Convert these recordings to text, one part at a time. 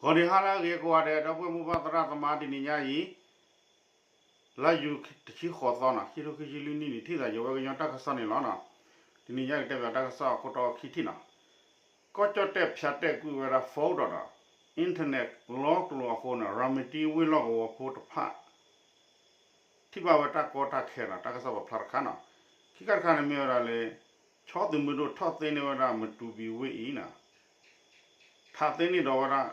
ဂီၤနံၤဟါလၢအဂ့ၤကိးဂၤဒဲး ဒီပုၢ်ဝဲၢ်မိၢ်ပၢ်သရၣ်သမါ တနံၤညါအံၤ လါယူၤတဆံဃိးသီနီၤ ခံထိခံဆံလွံၢ်နံၣ်န့ၣ် ထံၣ်သးယဝဲကညီတၢ်ကစီၣ်န့ၣ်လီၤနီၤ. တနံၤညါကတဲဘၣ်တၢ်ကစီၣ်အခိၣ်တီခံထံၣ်နီၤ. ကီၢ်ကၠီၣ်တဲၣ်ဖၠးတဲာ်ကွံာ်ဝဲဒၣ် phone ဒီး internet လီကျိၤအဃိန့ၣ် ရၤမတံဝ့ၢ်လီၢ်ကဝီၤဖိတဖၣ် ထံၣ်ဘၣ်ဝဲတၢ်ကီတၢ်ခဲနီၤ တၢ်ကစီၣ်ပာ်ဖျါတခါနီၤ. ခံခါတခါန့ၣ်မ့ၢ်ဝဲဒၣ်လၢ ဆီသုးမုၢ်ဒိၣ်ထီၣ်သ့န့ၢ်ဝဲဒၣ်မတူၤဘံၤဝ့ၢ်အံၤနီၤ ထးသ့န့ၢ်ဒီးဝဲဒၣ်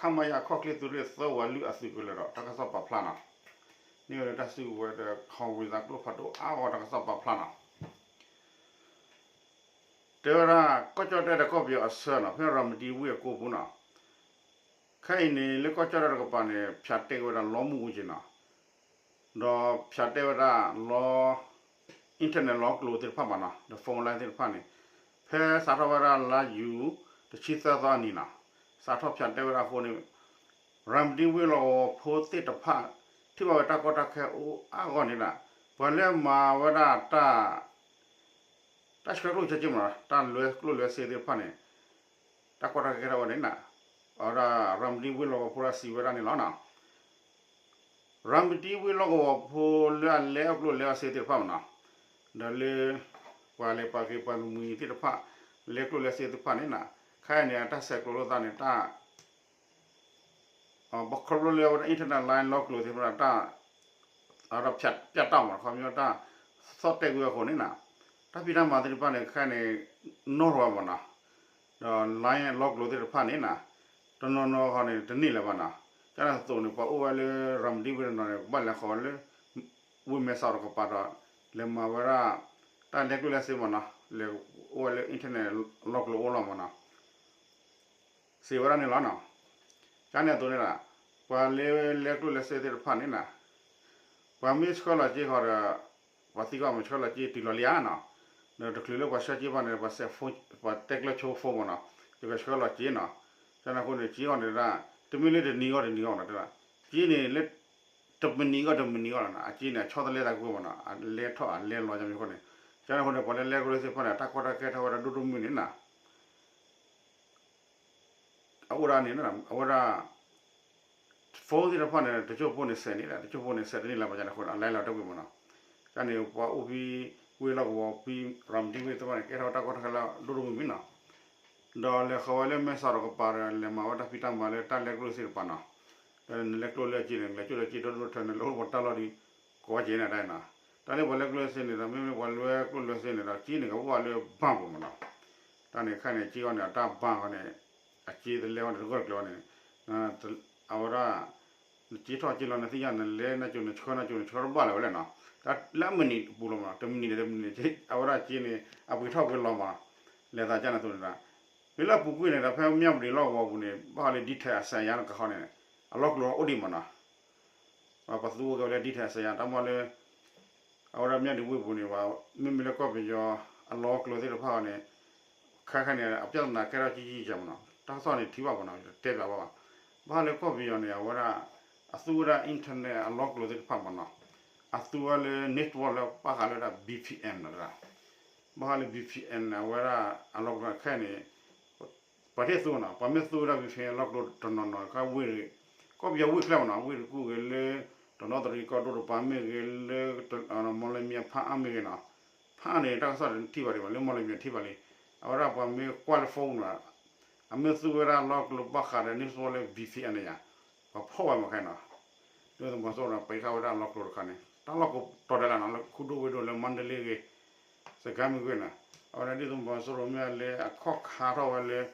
ခမရ ခီၣ်ချ့သုးရ့ၣ်သၢဝးလွံၢ်အသုးကလၢၤဒီး တၢ်ကစီၣ်ပာ်ဖျါနီၤ. န့ၢ်ဝဲဒၣ်တၢ်စုကဝဲၤဒီး ခီဝံသးကျိဖးဒိၣ်အါဂီၢ် တၢ်ကစီၣ်ပာ်ဖျါနီၤ. တဲဝဲဒၣ် ကီၢ်ကၠီၣ်တဲၣ်ဒီးကီၢ်ပယီၤအဆၢနီၤ ဖဲရၤမတံဝ့ၢ်အကိပူၤနီၤ. ခဲအံၤန့ၣ် လၢကီၢ်ကၠီၣ်တဲၣ်တကပၤန့ၣ် ဖၠးတဲာ်ဝဲဒၣ်လီမုၢ်အူက့နီၤ ဒီးဖၠးတဲာ်ဝဲဒၣ်လီ internet လီကျိၤသ့ၣ်တဖၣ်ဘၣ်နီၤ ဒီး phone line သ့ၣ်တဖၣ်န့ၣ် ဖဲစးထီၣ်ဝဲဒၣ်လါယူၤ တဆံသၢသီအနံၤနီၤ စးထီၣ်ဖၠးတဲာ်ဝဲဒၣ်အဃိန့ၣ် ရၤမတံဝ့ၢ်လီၢ်ကဝီၤဖိသ့ၣ်တဖၣ် ထံၣ်ဘၣ်ဝဲတၢ်ကီတၢ်ခဲအိၣ်အါဂီၢ်န့ၣ်ဒၣ် ပှၤလၢမၤဝဲဒၣ်တၢ် တၢ်ဆှၢကျိၣ်ဆှၢစ့မး တၢ်လဲကျိၣ်လဲစ့သ့ၣ်တဖၣ်န့ၣ် တၢ်ကီတၢ်ခဲကဲထီၣ်ဝဲန့ၣ်နီၤ အဝဲဒၣ် ရၤမတံဝ့ၢ်လီၢ်ကဝီၤဖိဒၣ်စံးဝဲဒၣ်န့ၣ်လီၤနီၤ. ရၤမတံဝ့ၢ်လီၢ်ကဝီၤဖိလၢအလဲအကျိၣ်လဲအစ့သ့ၣ်တဖၣ်မးနီၤ ဒီးလၢ ပှၤလဲၤပှၤက့ၤပှၤမုၢ်သ့ၣ်တဖၣ် လဲကျိၣ်လဲစ့သ့ၣ်တဖၣ်န့ၣ်နီၤ ခဲအံၤန့ၣ် အတၢ်ဆဲးကျိးလိာ်သးန့ၣ် တၢ် ဘၣ်ခီဖျိလၢအဝဲဒၣ် internet line လီကျိၤသ့ၣ်တဖၣ် တၢ် အဝဲဒၣ်ပျၢ်တၢ်မး ခီပညီတၢ် သီၣ်တဲာ်ကွံာ်အဃိန့ၣ်နီၤ တၢ်ဖံးတၢ်မၤသ့ၣ်တဖၣ်န့ၣ် ခဲအံၤန့ၣ် နီၣ်ထီၣ်ဝဲမးနီၤ ဒီး line လီကျိၤသ့ၣ်တဖၣ်န့ၣ်နီၤ တနီၤနီၤခီန့ၣ် တန့ၢ်လၢၤဘၣ်နီၤ ကန့ၣ်အသိးန့ၣ် ပှၤအိၣ်ဝဲလၢရၤမတံဝ့ၢ်တနီၤန့ၣ် ကဘၣ်လဲၤဃီၤဝဲလၢ ဝ့ၢ်မဲဆီးတကပၤဒီး လဲၤမၤဝဲဒၣ် တၢ်လဲကျိၣ်လဲစ့မးနီၤ လဲၤအိၣ်ဝဲလၢ internet လီကျိၤအိၣ်လီၤမးနီၤ စံးဝဲဒၣ်န့ၣ်လီၤနီၤ. ကန့ၣ်အသိးန့ၣ်ဒီး ပှၤလၢလဲကျိၣ်လဲစ့သ့ၣ်တဖၣ်န့ၣ်နီၤ ပှၤမ့ၢ်ဆှၢလီၤစ့ဃီၤဒီး ပှၤသံကွၢ်မ့ၢ်ဆှၢလီၤစ့တုၤလီၤလံဧါနီၤ ဒီးတချုးလၢပှၤဆှၢစ့ဘၣ်န့ၣ် ပှၤစဲးဖိ ပှၤတဲကျၢၤဆိဖိမးနီၤ ယကဆှၢလီၤစ့နီၤ ကန့ၣ်အဃိန့ၣ် စ့အီၤန့ၣ်ဒၣ် တမ့ၢ်လၢတနံၤဂီၢ်တနံၤဂီၢ်နီၤ တဲဒၣ် စ့န့ၣ်လၢ တမံးနံးဂီၢ်တမံးနံးဂီၢ်လီၤနီၤ အစ့န့ၣ် အဆီတလဲသးကွံာ်မးနီၤ အလဲထီၣ်အလဲလီၤညီမ့ၢ်အဃိန့ၣ် ကန့ၣ်အဃိန့ၣ် ပှၤလၢလဲကျိၣ်လဲစ့တဖၣ်န့ၣ် အတၢ်ကီတၢ်ခဲထီၣ်ဝဲဒၣ်ဒိၣ်ဒိၣ်မုၢ်န့ၣ်နီၤ အအိၣ်ဒၣ်န့ၣ် အဝဲဒၣ် phone သ့ၣ်တဖၣ်န့ၣ် တစိၢ်ဖိန့ၣ်စဲးန့ၣ်ဒီး တစိၢ်ဖိန့ၣ်စဲးတန့ၢ်လၢၤဘၣ် ကန့ၣ်အဃိန့ၣ် အလဲလီၤတၢ်ကွံာ်မးနီၤ ကန့ၣ်ပှၤအိၣ်ဖဲ ဝ့ၢ်လီၢ်ကဝီၤဖဲ ရၤမတံဝ့ၢ်သ့ၣ်တဖၣ်န့ၣ် ကဲထီၣ်တၢ်ကီတၢ်ခဲလၢဒိၣ်ဒိၣ်မုၢ်မုၢ်နီၤ ဒီးလဲၤဃီၤဝဲလၢမဲဆီးတကပၤဒီး လဲၤမၤဝဲတၢ်ဖံးတၢ်မၤလၢတၢ်လဲကျိၣ်စ့တကပၤနီၤ ဒီးနလဲကျိၣ်လၢအစ့န့ၣ် နလဲကျိၣ်လၢအစ့ဒီဒိၣ်ထၢန့ၣ် လၢအိၣ်ပှၤတၢ်လီၢ်ဒီး ကိးဝဲက့ၤန့ၣ်တၢ်နီၤ တၢ်လၢပှၤလဲကျိၣ်လဲစ့န့ၣ်ဒီး မ့မ့ၢ်ပှၤလဲကျိၣ်လဲစ့န့ၣ်ဒီး စ့န့ၣ် ကအိၣ်ဝဲလၢဘၣ်ပူၤမးနီၤ တၢ်န့ၣ်ခဲန့ၣ် စ့အီၤန့ၣ် အတၢ်ဘၣ်ဃီန့ၣ် အစ့တလဲအီၤန့ၣ် တဂီၢ်တကျဲၤဝဲန့ၣ် အဝဲဒၣ် နစ့ထီၣ်စ့လီၤ နသ့ၣ်ညါ နလဲနၢ်ကၠိၤ နဆှၢနၢ်ကၠိၤ နဆှၢတဘၣ်လၢၤဝဲလဲၣ်နီၤ တၢ်လၢအမုၢ်နံၤအပူၤလီၤမးနီၤ တမုၢ်နံၤဒီးတမုၢ်နံၤ အဝဲဒၣ်စ့န့ၣ် အပှ့ၤထီၣ်ပှ့ၤလီၤမးနီၤ လဲၤသးကန့ၣ်အသိးန့ၣ်ဒီး မ့ၢ်လၢအပူၤကွံာ်န့ၣ်ဒီး ဖဲမၠၣ်ဝတံၤလီၢ်ကဝီၤပူၤန့ၣ် ဘၣ်ဃးလၢ detail အစဲးယါတကဟီန့ၣ် အလီၢ်ကျိၤအိၣ်ဒံးမးနီၤ ပှၤသူဝဲက့ၤဝဲလၢ detail အစဲးယါ တၢ်မ့ၢ်လၢ အဝဲဒၣ်မၠၣ်ဝတံၤဝ့ၢ်ပူၤန့ၣ် မ့မ့ၢ်လၢကီၢ်ပယီၤအလီၢ်ကျိၤသ့ၣ်တဖၣ်န့ၣ် ခဲခဲန့ၣ် အပြဿနာကဲထီၣ်ကံကံကဲမးနီၤ တၢ်ကစီၣ်န့ၣ်ထံၣ်ဘၣ်မးနီၤ တဲပၠးဘၣ်ဘၣ် ဘၣ်ဃးလၢကီၢ်ပယီၤန့ၣ် အဝဲဒၣ် အသူဝဲဒၣ် internet အလီၢ်ကျိၤသ့ၣ်တဖၣ်မးနီၤ အသူဝဲလၢ network လၢဘၣ်ဃးလၢဒၣ် VPN နီၤ ဘၣ်ဃးလၢ VPN န့ၣ် အဝဲဒၣ်အလီၢ်ကျိၤခဲန့ၣ် ပှၤတသူနီၤ ပှၤမ့ၢ်သူဝဲဒၣ် VPN အလီၢ်ကျိၤတနီၤနီၤ ကဝ့ၢ် ကီၢ်ပယီၤဝ့ၢ်ကျဲမးနီၤ ဝ့ၢ်တကူၣ်ဂ့ၤလၢ တနီသရံၣ် ကီၢ်ဒိၣ်တပၤမ့ၢ်ဂ့ၤလၢ မီၣ်လမံၤဖးအါမ့ၢ်ဂ့ၤနီၤ ဖးအါန့ၣ် တၢ်ကစီၣ်န့ၣ်ထံၣ်ဘၣ်ဒံးဘၣ် လၢမီၣ်လမံၤထံၣ်ဘၣ်လံ အဝဲဒၣ်ပှၤမ့ၢ်ကွၢ်လၢ phone နီၤ အမ့ၢ်သူဝဲဒၣ်လီၢ်ကျိၤဘၣ်ဃးဒီး network လၢ VPN န့ၣ်ယါ ပှၤဖီၣ်ဝဲမးခဲနီၤ ဒုၣ်ဒါသုးမီၤစိရိၤန့ၣ် ပာ်ဃာ်ဝဲဒၣ်အလီၢ်ကျိၤတခါန့ၣ် တၢ်လီၢ်ကဝီၤတီၤဒဲးလၢနီၤ လၢခူဒိၣ်ဝ့ၢ်ဒိၣ်လၢ မါဒလ့ဂ့ၤ စကဲမ့ၢ်ဂ့ၤနီၤ အဝဲဒၣ်ဒုၣ်ဒါသုးမီၤစိရိၤမ့ၢ်လၢအခီၣ်ခါထီၣ်ဝဲလၢ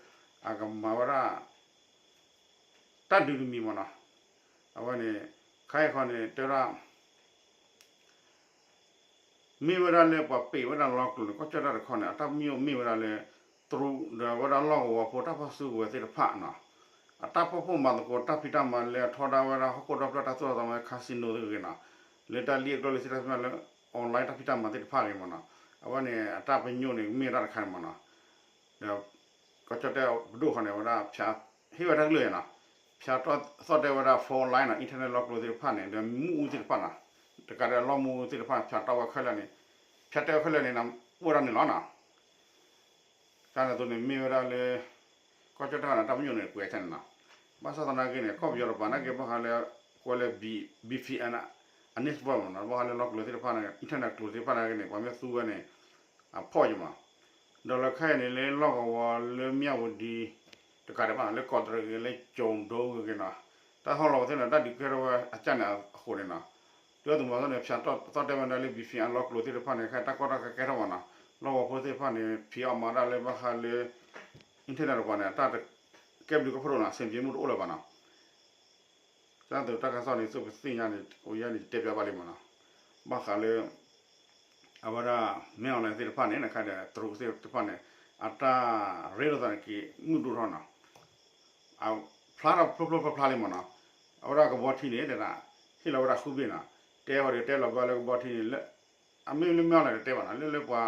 အကမၤဝဲဒၣ် တၢ်ဒုးတမံၤမးနီၤ အဝဲန့ၣ် ခါအံၤခီန့ၣ် တဲဝဲဒၣ် မ့ၢ်ဝဲဒၣ်လၢပှၤပ့ၤဝဲဒၣ်လီၢ်ကျိၤန့ၣ် ကီၢ်ကၠီၣ်တဲၣ်တခီန့ၣ် အတၢ်ပညိၣ်မ့ၢ်ဝဲဒၣ်လၢ တရူးဒီးဝဲဒၣ်လီၢ်ကဝီၤဖိတၢ်ဖီၣ်စုကဝဲၤသ့ၣ်တဖၣ်နီၤ အတၢ်ဖီၣ်ဖှိၣ်မၤသကိးတၢ်ဖံးတၢ်မၤလၢအထီဒါဝဲဒၣ်ဟီၣ်ခိၣ်ဒီဖျၢၣ်တၢ်သိၣ်တၢ်သီမ့ၢ် casino သ့ၣ်ဂ့ၤနီၤ လၢတၢ်လံၣ်အကျိၣ်လၢစ့တၢ်ဖံးတၢ်မၤလၢ online တၢ်ဖံးတၢ်မၤသ့ၣ်တဖၣ်ဂ့ၤမးနီၤ အဝဲန့ၣ် အတၢ်ပညိၣ်န့ၣ်မ့ၢ်ဝဲဒၣ်တခါန့ၣ်မးနီၤ ဒီး ကီၢ်ကၠီၣ်တဲၣ်ပဒိၣ်ဃီန့ၣ် အဝဲဒၣ်ဖၠး ဟ့ၣ်ဝဲတၢ်ကလုၢ်နီၤ ဖၠးသီၣ်တဲာ်ဝဲဒၣ် phone line နီၤ internet လီၢ်ကျိၤသ့ၣ်တဖၣ်န့ၣ် ဒီးမူးအူသ့ၣ်တဖၣ်နီၤ တကးဒီးလီၢ်မူးသ့ၣ်တဖၣ် ဖၠးတီၢ်ဝဲခဲလၢာ်န့ၣ် ဖၠးတဲာ်ဝဲခဲလၢာ်န့ၣ် အိၣ်ဝဲဒၣ်န့ၣ်လီၤနီၤ ကန့ၣ်အသိးန့ၣ် မ့ၢ်ဝဲဒၣ်လၢ ကီၢ်ကၠီၣ်တဲၣ်န့ၣ် တၢ်ပညိၣ်န့ၣ် ပှဲၤထဲန့ၣ်နီၤ ဘၣ်ဆၣ်သနာ်က့န့ၣ် ကီၢ်ပယီၤတပၤနာ်က့ ဘၣ်ဃးလၢ ကွဲးလၢ ဘံၣ်ဖံၣ်အဲၣ် အ network မ့ၢ်နီၤ, ဘၣ်ဃးလၢလီၢ်ကျိၤသ့ၣ်တဖၣ်န့ၣ် internet ကျိၤသ့ၣ်တဖၣ်နာ်က့န့ၣ် ပှၤမ့ၢ်သူဝဲန့ၣ် အဖီၣ်ယမး, ဒီးလၢခဲအံၤန့ၣ် လၢလီၢ်ကဝီၤလၢမၠၣ်ဝတံၤ တကးဒံးဘၣ်နီၤ လၢကီးတရံးဂ့ၤ လၢကၠိၤဒိဂ့ၤနီၤ, တၢ်ဟီၣ်လီၤဝဲသ့ၣ်န့ၣ် တၢ်ဒုးကဲထီၣ်ဝဲအကၢ်န့ၣ်အဃိန့ၣ်နီၤ, ဒုၣ်ဒါသုးမီၤစိရိၤန့ၣ် ဖၠးသီၣ်တဲဝဲဒၣ်လၢ ဘံၣ်ဖံၣ်အဲၣ် လီၢ်ကျိၤသ့ၣ်တဖၣ်န့ၣ် ခဲတၢ်ကီတၢ်ခဲကဲထီၣ်မးနီၤ, လီၢ်ကဝီၤဖိသ့ၣ်တဖၣ်န့ၣ် ဖံးအီၣ်မၤဒၣ်လၢဘၣ်ဃးလၢ internet တပၤန့ၣ် အတၢ်တကဲဘျုးကဲဖှိၣ်ဒိၣ်နီၤ, အဆင်ပြေမုၢ်တအိၣ်လၢၤဘၣ်နီၤ. တၢ်သိးတၢ်ကစီၣ်န့ၣ် သုပသ့ၣ်ညါန့ၣ် အိၣ်ယဲန့ၣ် ယတဲပျးဘၣ်လံမ့ၢ်နီၤ, ဘၣ်ဃးလၢ အဝဲဒၣ် မင်းအောင်လှိုင် သ့ၣ်တဖၣ်န့ၣ် နခါဒီးတရူးသ့ၣ်တဖၣ်န့ၣ် အတၢ်ရ့လိာ်သးန့ၣ်က့ၤမုၢ်ဒိၣ်ထီၣ်နီၤ, ဖျါထီၣ်ဖျိဖျိဖျါဖျါလံမ့ၢ်နီၤ, အဝဲဒၣ်ကဘီထံန့ၣ် တဲဒၣ် ဟ့ၣ်လီၤဝဲဒၣ်ဃုဘ့ၣ်နီၤ, တဲဝဲဒီးတဲလီၤဘၣ်လၢကဘီထံန့ၣ် လၢ အမ့ၢ်လၢ မင်းအောင်လှိုင် တတဲဘၣ်နီၤ, လၢလၢပှၤ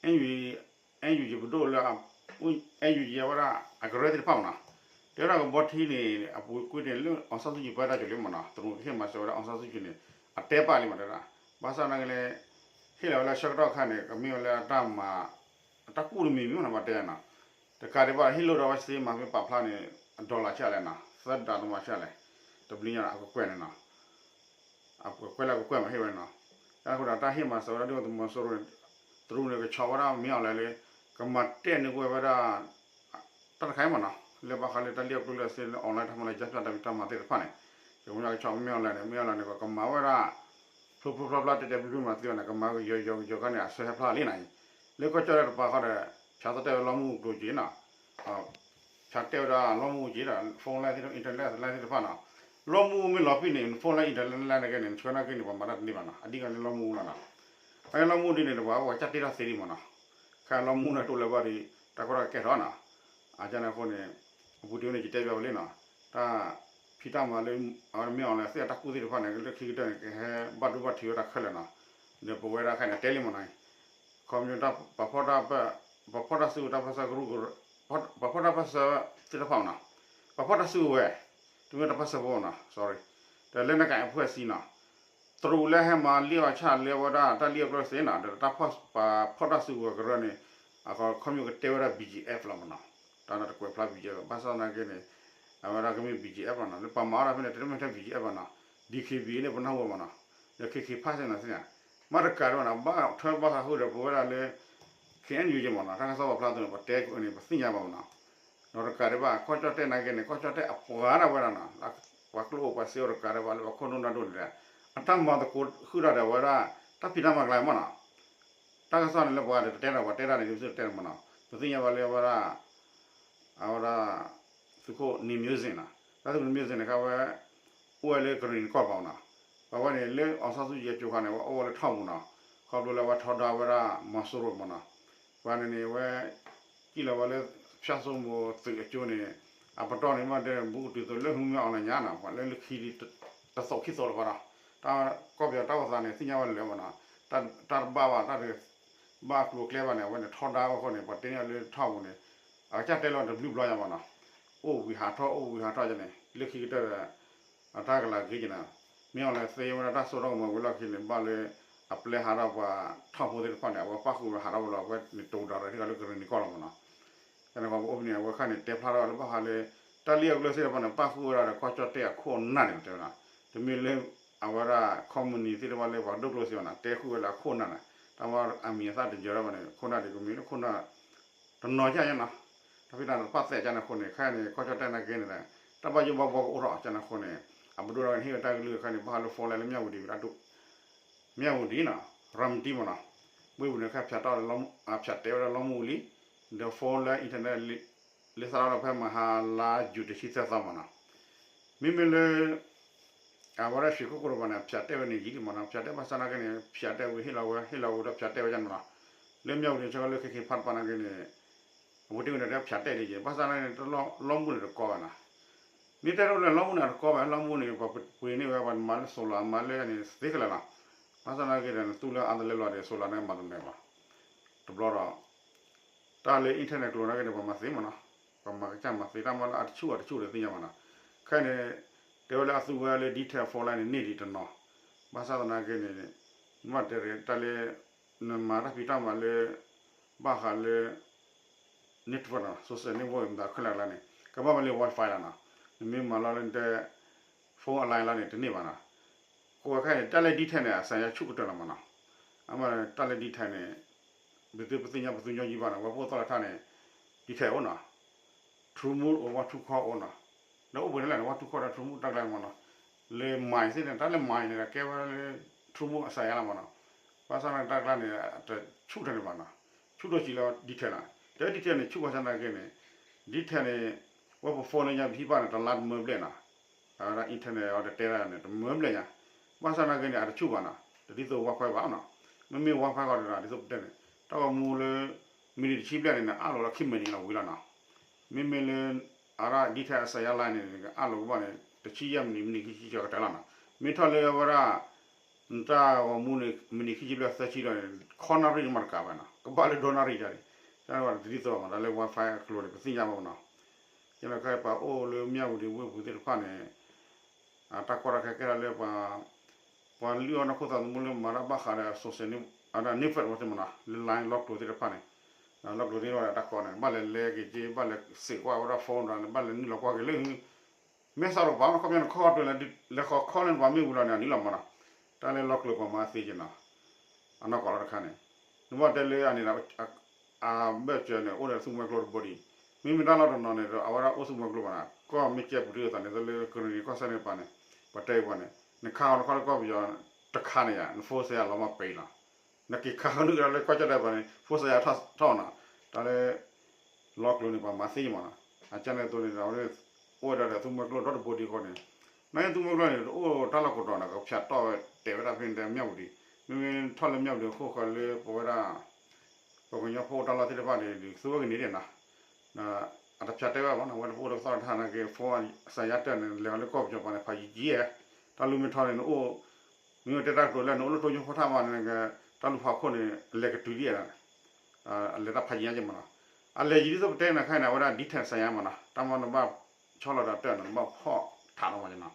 အဲၣ်ယူၣ်ယံၤပဒိၣ်လၢ အဲၣ်ယူၣ်ယံၤ အဝဲဒၣ်အကရၢသ့ၣ်တဖၣ်မ့ၢ်နီၤ, တဲဝဲဒၣ်ကဘီထံန့ၣ် အပူၤကွံာ်န့ၣ် လၢ အောင်ဆန်းစုကြည် ပှၤတၢ်ကၠိၤလံမ့ၢ်နီၤ, တရူးကဟ့ၣ်မၤစၢၤဝဲဒၣ် အောင်ဆန်းစုကြည် န့ၣ် အတဲပာ်လံမ့ၢ်တဲဒၣ်, ဘၣ်ဆၣ်သနာ်က့လဲၣ် ဟ့ၣ်လီၤဝဲလၢဆၢကတီၢ်ခါန့ၣ် ကမ့ၢ်ဝဲလၢအတၢ်မၤ အတၢ်ကူၣ်တမံၤမံၤမ့ၢ်နီၤ ပှၤတဲနီၤ, တကးဒံးဘၣ် ဟ့ၣ်လိာ်ဒီးဝဲစ့မၤမ့ၢ်ပာ်ဖျါန့ၣ် dollar ဆံးလဲၣ်နီၤ, သၢဒးသမါဆံးလဲၣ်, တဘျုးညါအကကွဲၢ်န့ၣ်နီၤ အကွဲးကွဲးလၢအကကွဲၢ်မးဟ့ၣ်ဝဲနီၤ, တၢ်ဃိဒီးတၢ်ဟ့ၣ်မၤစၢၤဝဲဒၣ်ဒုၣ်ဒါသုးမီၤစိရိၤန့ၣ် တရူးန့ၣ် ကဆီးဝဲဒၣ် မင်းအောင်လှိုင် လၢ ကမၤတဲာ်န့ၢ်ကွံာ်ဝဲဒၣ် တၢ်တခါအံၤမ့ၢ်နီၤ, လၢဘၣ်ဃးလၢတၢ်လံၣ်အကျိၣ်လၢအစ့ လၢ online တၢ်မၤလၢ ယါပၠၣ်တၢ်ဖံးတၢ်မၤသ့ၣ်တဖၣ်န့ၣ်, ကမၤကဆီး မင်းအောင်လှိုင် န့ၣ် မင်းအောင်လှိုင် န့ၣ် ကမၤဝဲဒၣ် ဖျိဖျိဖျါဖျါ တဲာ်တဲာ်ဖျုးဖျုးမၤသ့ဝဲန့ၣ် ကမၤကယီၤကယီၤကယီၤခါန့ၣ် အဆၢဟဲဖျါလံနီၤအံၤ, လၢကီၢ်ကၠီၣ်တဲၣ်တပၤဃီဒီး ဖၠးသီၣ်တဲာ်ဝဲလီမူၣ်ကျိၤက့ၤနီၤ ဖၠးတဲာ်ဝဲဒၣ်လီမူၣ်က့ၤဒီး phone line သ့ၣ်တဖၣ် internet line သ့ၣ်တဖၣ်နီၤ, လီမူၣ်မ့ၢ်လီၤပံာ်န့ၣ် phone line internet line န့ၣ်က့န့ၣ် ဆှၢနာ်က့န့ၣ် ပှၤမၤတၢ်တန့ၢ်ဘၣ်နီၤ, အဓိကန့ၣ်လီမူၣ်လီၤနီၤ, အန့ၣ်လီမူၣ်ဒ်န့ၣ် တပှၤပှၤကစၢ်တ့ထီၣ်သ့ဒံးမ့ၢ်နီၤ, ခဲလီမူၣ်န့ၣ်တအိၣ်လၢၤဘၣ်ဒီး တၢ်ကီတၢ်ခဲကဲထီၣ်နီၤ, အကန့ၣ်အဃိန့ၣ် အပူၤတ့ၢ်န့ၣ် ယတဲပျးဝဲလံနီၤ, တၢ်ဖံးတၢ်မၤလၢ မင်းအောင်လှိုင် သ့ၣ်အတၢ်ကူၣ်သ့ၣ်တဖၣ်န့ၣ် လၢခံကတၢၢ်န့ၣ် ကဟဲဘၣ်ဒိဘၣ်ထံးဝဲဒၣ်ခဲလၢာ်နီၤ, ဒီးပဝဲဒၣ်ခဲန့ၣ် တဲလံမ့ၢ်နီၤ, ခီပညီ ပှၤဖီၣ်တၢ်စုကဝဲၤတၢ်ပၢၢ်ဆၢကရူၢ်ကရၢ ပှၤဖီၣ်တၢ်ပၢၣ်ဆၢသ့ၣ်တဖၣ်မ့ၢ်နီၤ, ပှၤဖီၣ်တၢ်စုကဝဲၤ တမ့ၢ်တၢ်ပၢၢ်ဆၢဖိနီၤ sorry, ဒီးလၢနကအိၣ်ဖှဲၣ်စံနီၤ, တရူးလၢဟဲမၤလံၣ်အီၣ်ဆၣ်လၢဝဲဒၣ်တၢ်လံၣ်အကျိၣ်စ့နီၤ, ဒီးတၢ်ပှၤဖီၣ်တၢ်စုကဝဲၤကရၢန့ၣ် အခီပညီကတဲဝဲဒၣ် ဘီၣ်ကၠံၣ်အဲၣ်ဖ် လီၤမ့ၢ်နီၤ, တၢ်န့ၣ်တကွဲးဖျါ ဘီၣ်ကၠံၣ်အဲၣ်ဖ် ဘၣ်ဆၣ်သနာ်က့န့ၣ် အဝဲဒၣ်ကမ့ၢ် ဘီၣ်ကၠံၣ်အဲၣ်ဖ် လီၤနီၤ, လၢပှၤမၤအီၣ်တၢ်ဖဲန့ၣ် တမ့ၢ်ထဲ ဘီၣ်ကၠံၣ်အဲၣ်ဖ် ဘၣ်နီၤ, ဒီး ခ့ၣ်ပံၣ်အ့ၣ် န့ၣ် ပနၢ်ဟူဝဲမ့ၢ်နီၤ, ဒီး ခ့ၣ်ခ့ၣ်ဖးစ့ၣ်နီၤသ့ၣ်ညါ, မ့ၢ်တကးဒံးဘၣ်နီၤ, ဘၣ်ထွဲဘၣ်ဃးဃုာ်ဒီးပဝဲဒၣ်လၢ ခ့ၣ်အဲၣ်ယူၣ် က့မ့ၢ်နီၤ, တၢ်ကစီၣ်ပာ်ဖျါအသိးန့ၣ် ပတဲန့ၣ် ပသ့ၣ်ညါဘၣ်မ့ၢ်နီၤ, ဒီးတကးဒံးဘၣ် ကီၢ်ကၠီၣ်တဲၣ်နာ်က့န့ၣ် ကီၢ်ကၠီၣ်တဲၣ်အပှၤဒၣ်ဝဲဒၣ်နီၤ, ပှၤကျိၣ်အိၣ်ပှၤစ့အိၣ်တကးဒံးဘၣ်လၢပှၤခိၣ်နူာ်နၢ်ဒိၣ်န့ၣ်ဒီး အတၢ်မၤသကိးဃုာ်ဒီးအဝဲဒၣ် တၢ်ဖံးတၢ်မၤကျါမ့ၢ်နီၤ, တၢ်ကစီၣ်န့ၣ်လၢပှၤတတဲဒီးပှၤတဲတၢ်န့ၣ် ဒ်ပစံးတဲန့ၣ်မ့ၢ်နီၤ, ပသ့ၣ်ညါဘၣ်လၢအဝဲဒၣ် အဝဲဒၣ် သုးခိၣ် နေမျိုးဇင် နီၤ, တၢ်သုးခိၣ် နေမျိုးဇင် န့ၣ် ခါဝဲ အိၣ်ဝဲလၢကရံၣ်နံၤကီၢ်တပၤမ့ၢ်နီၤ, ပှၤဝဲန့ၣ် လၢ အောင်ဆန်းစုကြည် အစိၤခါန့ၣ် ဝဲအိၣ်ဝဲလၢထီၣ်ပူၤနီၤ, ခီဖျိလၢအဝဲထီဒါဝဲဒၣ် မီၤစိရိၤ မ့ၢ်နီၤ, ပှၤန့ၣ်န့ၣ် ဝဲ စံၣ်လီၤဝဲလၢ ဖၠၣ်စိမိၤသုးအစိၤန့ၣ် အပတီၢ်န့ၣ် မ့ၢ်တဲဘူးကတုၤသိးလၢ မင်းအောင်လှိုင် ညါနီၤ, ပှၤလၢလၢခံ တသိးခံသိးလၢၤဘၣ်နီၤ, တၢ်ကီၢ်ပယီၤတၢ်အိၣ်သးန့ၣ် သ့ၣ်ညါဝဲလၢာ်မ့ၢ်နီၤ, တၢ်တဘၣ်ဘၣ် တၢ်တဘၣ်ကျိၤကျဲဘၣ်န့ၣ် အဝဲန့ၣ်ထီဒါဝဲအဃိန့ၣ် ပှၤတဲန့ၢ်လၢထီၣ်ပူၤန့ၣ် အကစၢ်တဲလီၤတဘျုးဘျီညါမ့ၢ်နီၤ, အိၣ်ဝံၤဟးထီၣ် အိၣ်ဝံၤဟးထီၣ်န့ၣ် လၢခံကတၢၢ်ဒီး အတၢ်ကလၤက့ၤက့ၤနီၤ, မ့ၢ်အီၤလဲၣ်သ့ဝဲဒၣ်တၢ်စိတၢ်ကမီၤဝံၤလီၢ်ခံန့ၣ် ဘၣ်လၢ အပျဲဟးထီၣ်ပှၤထီၣ်ဖိသ့ၣ်တဖၣ်န့ၣ် အဝဲပၣ်ဃုာ်ဝဲဟးထီၣ်ဝဲလီၤ, အဝဲန့ၣ်တိၤဒၣ်ရဲၣ်ထံၣ်လီၤလၢကရံၣ်နံၤကီၢ်လီၤမ့ၢ်နီၤ, ကန့ၣ်ပအိၣ်ဖဲန့ၣ် အဝဲခါန့ၣ် တဲဖျါထီၣ်လၢဘၣ်ဃးလၢ တၢ်လံၣ်အကျိၣ်စ့သ့ၣ်တဖၣ်န့ၣ် ပၣ်ဃုာ်ဝဲဒၣ်ဒီးကီၢ်ကၠီၣ်တဲၣ်အခိၣ်အနၢ်န့ၣ်တဲဝဲဒၣ်, တမ့ၢ်လၢ အဝဲဒၣ် company သ့ၣ်တဖၣ်လၢပှၤဒိၣ်ကျိၣ်စ့ဘၣ်နီၤ, တဲဃုာ်ဝဲလၢအခိၣ်အနၢ်န့ၣ်, တၢ်ဝဲအမံၤအသၣ်တယၢၤထီၣ်ဘၣ်န့ၣ် ခိၣ်နၢ်ဒ်ကမ့ၢ်လၢခိၣ်နၢ် တနီၤကၢ်ညါနီၤ, တၢ်ဖံးတၢ်မၤတပာ်သဲးကၢ်န့ၣ်အဃိန့ၣ် ခဲအံၤန့ၣ် ကီၢ်ကၠီၣ်တဲၣ်နာ်က့န့ၣ် တၢ်ဘၣ်ယိၣ်ဘၣ်ဘှီကအိၣ်ထီၣ်ကၢ်န့ၣ်အဃိန့ၣ် အပဒိၣ်ဒီးဟ့ၣ်ဝဲတၢ်ကလုၢ်ခဲအံၤန့ၣ် ဘၣ်ဃးလၢ phone line လၢမၠၣ်ဝတံၤ မၠၣ်ဝတံၤနီၤ, ရၤမတံမ့ၢ်နီၤ, ဘှ့ၣ်ပူၤန့ၣ် ခဲဖၠးတဲာ်ဝဲဒၣ် ဖၠးတဲာ်ဝဲဒၣ်လီမူၣ်လံ, ဒီး phone လၢ internet လၢသရၣ်ဒီးဖဲမဟါလါယူၤတဆံသၢသီမ့ၢ်နီၤ, မ့မ့ၢ်လၢ အဝဲဒၣ်ရွှေကုက္ကိုတပၤန့ၣ် ဖၠးတဲာ်ဝဲန့ၣ်ယံာ်လံမ့ၢ်နီၤ, ဖၠးတဲာ်ဘၣ်ဆၣ်နာ်က့န့ၣ် ဖၠးတဲာ်ဝံၤဟ့ၣ်လီၤဝဲ ဟ့ၣ်လီၤဝံၤဒီးဖၠးတဲာ်ဝဲဒၣ်န့ၣ်မ့ၢ်နီၤ, လၢမၠၣ်ဝတံၤဆၢကတီၢ်လၢခဲခဲဖးတပၤနာ်က့န့ၣ် အဝဲတ့ၢ်ဝဲန့ၣ်ဒီးဖၠးတဲာ်လံက့ၤ ဘၣ်ဆၣ်နာ်က့န့ၣ် တၢ်လီမူၣ်န့ၣ်တကီဘၣ်နီၤ, မ့ၢ်တဲဒ်လဲၣ်လီမူၣ်န့ၣ်တကီဘၣ် လီမူၣ်န့ၣ် ပှၤပှ့ၤန့ၢ်ဝဲပှၤမၤလၢ solar မၤလၢန့ၣ်သ့ခဲလၢာ်နီၤ, ဘၣ်ဆၣ်နာ်က့ဒီးနသူလၢအါတလၢလီၤဒီး solar န့ၣ်မၤတန့ၢ်ဘၣ်, တဘျီဒီး တၢ်လၢ internet ကျိၤနာ်က့န့ၣ် ပှၤမၤသ့မ့ၢ်နီၤ, ပှၤမၤကစၢ်မၤသ့တၢ်မၤလၢအတဆူၣ်အတဆူၣ်ဒီးသ့ၣ်ညါမ့ၢ်နီၤ, ခဲအံၤန့ၣ် တဲဝဲလၢအသူဝဲလၢ detail phone line န့ၣ် န့ၢ်ဒံးတနီၤ, ဘၣ်ဆၣ်သနာ်က့န့ၣ် မ့ၢ်တဲတၢ်လၢ နမၤတၢ်ဖံးတၢ်မၤလၢ ဘၣ်ဃးလၢ network နီၤ social network မတၤခဲလၢာ်လၢန့ၣ် ကဘၣ်မ့ၢ်လၢ Wi-Fi လီၤနီၤ, နမ့ၢ်မၤလီၤလၢနတဲ phone အ line လီၤန့ၣ် တန့ၢ်ဘၣ်နီၤ. ကိးဝဲခဲအံၤန့ၣ် တၢ်လၢ detail န့ၣ် အစးယါဆူၣ်ကတၢၢ်လီၤမးနီၤ. အမ့ၢ်တၢ်လၢ detail န့ၣ် ပသုပသ့ၣ်ညါပသူညီယံၤဘၣ်နီၤ, ဝဲပအိၣ်သီၣ်လၢထါန့ၣ် detail အိၣ်နီၤ, True Move အိၣ် One True Call အိၣ်နီၤ, ဒီးအိၣ်ပှဲၤန့ၣ်လဲၣ်န့ၣ် One True Call ဒီး True Move တၢ်ကျါမးနီၤ, လၢ Mine သ့ၣ်န့ၣ် တၢ်လၢ Mine န့ၣ်ဒီး ကဲဝဲလၢ True Move အစးယါလီၤမးနီၤ, ဘၣ်ဆၣ်န့ၣ်တၢ်ကျါန့ၣ် တဆူၣ်ထီၣ်န့ၣ်ဘၣ်နီၤ, ဆူၣ်ထီၣ်စံးလၢ detail နီၤ, တၢ် detail န့ၣ် ဆူၣ်ဘၣ်ဆၣ်နာ်က့န့ၣ် detail န့ၣ် ဝဲပ phone လၢညါ ပဟံၣ်ဘၣ်န့ၣ် တလါတမၢဘျဲၣ်နီၤ, အဝဲဒၣ် internet အီၤတတဲဒၣ်န့ၣ် တမၢဘျဲၣ်ညါ, ဘၣ်ဆၣ်နာ်က့န့ၣ် အတဆူၣ်ဘၣ်နီၤ, တဒ်သိး Wi-Fi ဘၣ်နီၤ, မ့မ့ၢ် Wi-Fi ဃီဒီး ဒ်သိးပတဲန့ၣ် တၢ်ဂီၤမူလၢ မံးနံးတဆံဘျဲၣ်န့ၣ် အါလိာ်လၢခံမံးနံးလီၤဝံၤလီၤနီၤ, မ့မ့ၢ်လၢ အဝဲဒၣ် detail အစးယါလီၤန့ၣ် အါလိာ်ကဘၣ်န့ၣ် တဆံယဲၢ်မံးနံး မံးနံးခံဆံကတၢၢ်လီၤနီၤ, မ့ၢ်ထီၣ်လၢအဝဲဒၣ် နတၢ်ဂီၤမူန့ၣ် မံးနံးခံဆံဘျဲၣ်သၢဆံဒီးန့ၣ် ခီနၣ်ရံၣ်မးတကးဘၣ်နီၤ, ကဘၣ်လၢဒီနၣ်ရံၣ်ဒၣ်န့ၣ်, တၢ်န့ၣ်ဘၣ်တဒ်သိးဘၣ်မး တၢ်လၢ Wi-Fi အကျိၤန့ၣ် ပသ့ၣ်ညါဘၣ်မးနီၤ, ယဲန့ၣ်ခဲအံၤပှၤအိၣ်လၢမၠၣ်ဝတံၤဝ့ၢ်ပူၤသ့ၣ်တဖၣ်န့ၣ် အတၢ်ကီတၢ်ခဲကဲထီၣ်လၢပှၤ ပှၤလုၢ်အီၣ်နီၢ်ခိသးသမူလၢမၤတၢ်ဘၣ်ဃးဒီး social န့ၣ် အဝဲဒၣ် network ဝဲသ့ၣ်မးနီၤ, လၢ line လီၢ်ကျိၤသ့ၣ်တဖၣ်န့ၣ်, လီၢ်ကျိၤသ့ၣ်တဖၣ်န့ၣ် တၢ်ကီန့ၣ် ဘၣ်လဲၤလဲၤက့ၤက့ၤ ဘၣ်လဲၤစံးကွၢ်ဝဲဒၣ် phone ဒီး ဘၣ်လဲၤနုာ်လီၤကွၢ်က့ၤလၢ မ့ၢ်စးထီၣ်ပာ်နီၤ ခီပညီန့ၣ် ခီကီတၢၢ်လၢ လဲၤဃီ call န့ၣ် ပှၤမ့ၢ်ဝံၤလီၤန့ၣ် အနုာ်လီၤမးနီၤ, တၢ်လၢလီၢ်ကျိၤပှၤမၤသ့က့ၤနီၤ, အနီၢ်ကီၢ်လီၤတခါန့ၣ်, နဘၣ်တဲလၢအန့ၣ်ဒီး အဘၢၣ်စၢၤန့ၣ် အိၣ်ဒီးသူမွဲကျိတဘိဒံး, မ့မ့ၢ်တၢ်လီၢ်တနီၤန့ၣ်ဒီး အဝဲဒၣ်အိၣ်သူမွဲကျိဘၣ်နီၤ, ကီၢ်မ့ၢ်ကဲပတုာ်အသးန့ၣ် သိးလၢကရ့ၣ်နံၤကီၢ်စဲၣ်န့ၣ်ပၤန့ၣ်, ပှၤတဲအံၤပှၤန့ၣ် နခါဃီၤနခီၣ်လၢကီၢ်ပယီၤတခါန့ၣ်ယါ န phone စဲးယါလီၤမးပံၤလီၤ, နက့ၤခါဃီၤနုာ်ကဒီးလၢကီၢ်ကၠီၣ်တဲာ်ပၤန့ၣ် phone စဲးယါထီၣ်နီၤ, တၢ်လၢ လီၢ်ကျိၤန့ၣ် ပှၤမၤသ့မးနီၤ, အကၢ်န့ၣ်အသိးန့ၣ်ဒီး အဝဲအိၣ်ဝဲဒၣ်ဒီးသူမွဲကျိဒီတဘိဒံးအဃိန့ၣ်, နာ်က့သူမွဲကျိန့ၣ် တအိၣ်တၢ်လီၢ်ကိးတီၤနီၤ, ကဖၠးတီၣ်ဝဲတဲာ်ဝဲဒၣ်ဖဲန့ၣ်တဲမၠၣ်ဝတံၤ, မ့မ့ၢ်ထီၣ်လၢမၠၣ်ဝတံၤအခိၣ်ဃၢၤလၢပဝဲဒၣ် ပှၤကညီဖိအိၣ်တၢ်လီၢ်သ့ၣ်တဖၣ်န့ၣ် ဒုးသူဝဲကန့ၢ်ဒံးနီၤ, အတဖၠးတဲဝဲဘၣ်နီၤ, အဝဲတအိၣ်လၢကသီၣ်တထါနာ်က့ phone စဲးယါတၢၢ်န့ၣ် လဲၤအီၤလၢကီၢ်ပယီၤပၤန့ၣ် ဖးယံၤယံၤ, တၢ်လူမ့ၢ်ထီန့ၣ် နအိၣ် မ့ၢ်တဲတၢ်ကတိၤလၢနအိၣ်လၢတိၢ်ညိၣ်ဖိထၣ်မးန့ၣ် တၢ်လူၤဖးခိၣ်န့ၣ် လဲၤကတုၤဒံး အလဲၤတၢ်ဖးယံၤညါက့မးနီၤ, အလဲၤယံၤဒ်သိးပတဲနၤခဲအံၤန့ၣ် အဝဲဒၣ် detail စဲးယါမးနီၤ, တၢ်မ့ၢ်နဘၣ်ဆီလီၤဒီးတၢၢ်နီၤ နဘၣ်ဖီၣ်ထးလီၤမးနီၤ,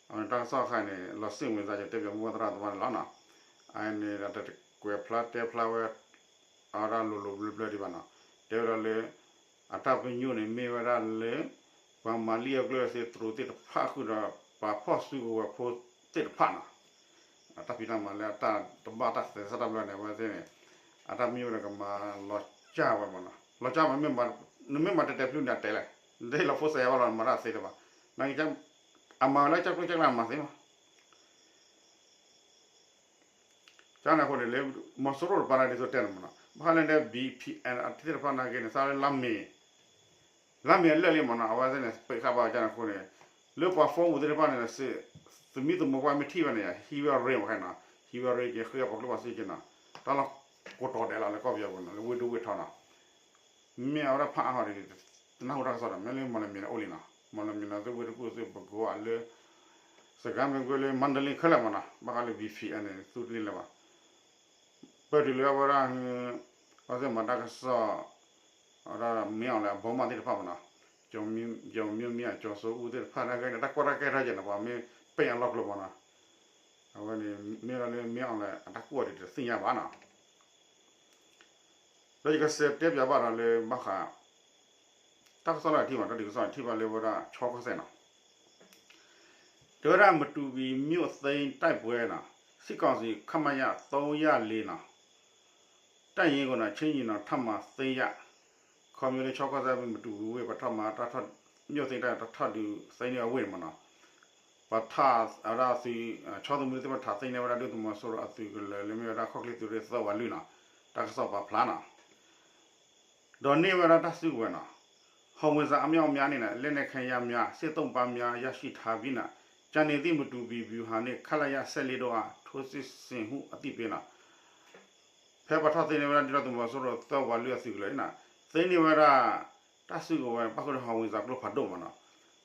အဝဲတၢ်ကစီၣ်ခဲအံၤန့ၣ် လီၤစ့ၣ်ဝံၤသး ယတဲပၠးမူဘၣ်သရၣ်သမါန့ၣ်လီၤနီၤ, အန့ၣ်ဒီးတကွဲးဖျါတဲဖျါဝဲ အဝဲဒၣ်လိၤလိၤဘျၢဘျၢဒံးဘၣ်နီၤ, တဲဝဲဒၣ်လၢ အတၢ်ပညိၣ်န့ၣ်မ့ၢ်ဝဲဒၣ်လၢ ပှၤမၤလံၣ်အကျိၣ်အစ့တရူးသ့ၣ်တဖၣ်ဃုာ်ဒီး ပှၤဖီၣ်စုကဝဲၤဖိသ့ၣ်တဖၣ်နီၤ, အတၢ်ဖံးတၢ်မၤလၢအတၢ်တဘၣ်တၢ်သဲးစးတၢ်ဘျၢန့ၣ် အဝဲသ့ၣ်န့ၣ် အတၢ်ပညိၣ်ဒီးကမၤလီၤကၢ်ဝဲမးနီၤ, လီၤကၢ်မး နမ့ၢ်မၤတဲာ်တဲာ်ဖျုးန့ၣ်အတဲလဲၣ်, နတဟ့ၣ်လီၤ phone စဲးယါဘၣ်လီၤ နမၤတၢ်သ့လၢၤဘၣ်, နာ်က့ အမၤဝဲလၢကၠီၣ်ကျိၣ်ကၠီၣ်ကျၢၢ်မၤသ့မး ကန့ၣ်အဃိန့ၣ် လၢမီၤစိရိၤတပၤန့ၣ် ဒ်သိးတဲန့ၣ်မးနီၤ, ဘၣ်ဃးလၢန့ၣ် VPN အသ့ၣ်တဖၣ်နာ်က့န့ၣ် သးလၢလါမ့ၤ, လါမ့ၤအလၢာ်လံမးနီၤ, အဝဲသ့ၣ်န့ၣ် ပိတ်ခါဘၣ်ကန့ၣ်အဃိန့ၣ် လၢပှၤ phone ပူၤသ့ၣ်တဖၣ်န့ၣ် သမံသမိးကွၢ်မ့ၢ်ထံၣ်ဝဲန့ၣ် ဟံးဝဲရ့မးခဲနီၤ, ဟံးဝဲရ့က့ၤ ဃ့အပှၤကျိၣ်ပှၤစ့က့နီၤ, တၢ်လီၢ်ကိးတီၤဒဲးလီၤလၢကီၢ်ပယီၤပူၤနီၤ, လၢဝ့ၢ်ဒိၣ်ဝ့ၢ်ထီနီၤ မ့ၢ်အဝဲဒၣ်ဖးအါဟီၣ်ဒ်န့ၣ် တနၢ်ဟူတၢ်ကစီၣ်ဒီး မ့ၢ်လၢမီၢ်လမံၤန့ၣ်အိၣ်လံနီၤ, မီၢ်လမံၤန့ၣ် သုဝ့ၢ်တကူၣ်သုပကိးလၢ စကဲမ့ၢ်ကွ့လၢ မါဒလ့ခဲလၢာ်မးနီၤ, ဘၣ်ဃးလၢ VPN န့ၣ် သူတန့ၢ်လၢၤဘၣ်, ပၢၢ်တုၤလၢအဝဲဒၣ် အဝဲသ့ၣ်မၤတၢ်ကစီၣ် အဝဲဒၣ်မ့ၢ်အီၤလဲၣ် အဘီမးသ့ၣ်တဖၣ်မးနီၤ, ကၠီၤမံမံ ကၠီၤစိအူသ့ၣ်တဖၣ်နာ်က့န့ၣ် တၢ်ကီတၢ်ခဲထီၣ်က့ၤန့ၣ် ပှၤမ့ၢ်ပဲာ်အလီၢ်ကျိၤမးနီၤ, အဝဲန့ၣ် မ့ၢ်လၢမ့ၢ်အီၤလဲၣ် အတၢ်ကူၣ်အီၤဒ်တသ့ၣ်ညါဘၣ်နီၤ ဒီးယကစးတဲပၠးဘၣ်ဒီးလၢဘၣ်ဃး တၢ်ကစီၣ်လၢအထံၣ်ဘၣ် တၢ်ဒုးကစီၣ်န့ၣ် ထံၣ်ဘၣ်လၢဝဲဒၣ် ချောကစား နီၤ, တဲဝဲဒၣ် မတူပီမြို့သိမ်းတိုက်ပွဲနီၤ, စစ်ကောင်စီ ခမရ သုံးရာလေးနီၤ, တပ်ရင်းကိုတော့ ချင်းညီနောင် ထပ်မံသိမ်းရ ခီဖျိလၢ ချောကစား မတူပီဝ့ၢ် ပထီၣ်မၤတၢ်ထီၣ် မြို့သိမ်းတိုက် တၢ်ထီၣ်ဒုးသိမ်းန့ၢ်အဝ့ၢ်န့ၣ်မးနီၤ, ပထါ အဝဲဒၣ်သုး ချောသမုဒ်သ့ၣ်တဖၣ်ထးသ့ၣ်န့ၢ်ဝဲဒၣ်ဒုၣ်ဒါသုးမီၤစိရိၤအသုးကလၢၤလၢမ့ၢ်ဝဲဒၣ်ခီၣ်ချ့သုးရ့ၣ်သၢဝးလွံၢ်နီၤ, တၢ်ကစီၣ်ပာ်ဖျါနီၤ ဒီးန့ၢ်ဝဲဒၣ်တၢ်စုကဝဲၤနီၤ, ဟီၣ်ဝ့ၣ်စၣ်အမြောက်အများန့ၣ် လက်နက်ခဲယမ်းများ စစ်သုံ့ပန်းများ ရရှိထားပြီနီၤ, ကျန်နေသည့် မတူပီဗျူဟာနှင့် ခလရ ဆယ့်လေးတို့အား ထိုးစစ်ဆင်ဟု အသိပေးနီၤ, ဖဲပှၤထီၣ်သ့န့ၢ်ဝဲဒၣ်ဒုၣ်ဒါသုးမီၤစိရိၤသၢဝးလွံၢ်အသုးကလၢၤန့ၣ်နီၤ, သ့န့ၢ်ဝဲဒၣ် တၢ်စုကဝဲၤ ပၣ်ဃုာ်ဒီးဟီၣ်ဝ့ၣ်စၣ်ကျိဖးဒိၣ်မးနီၤ,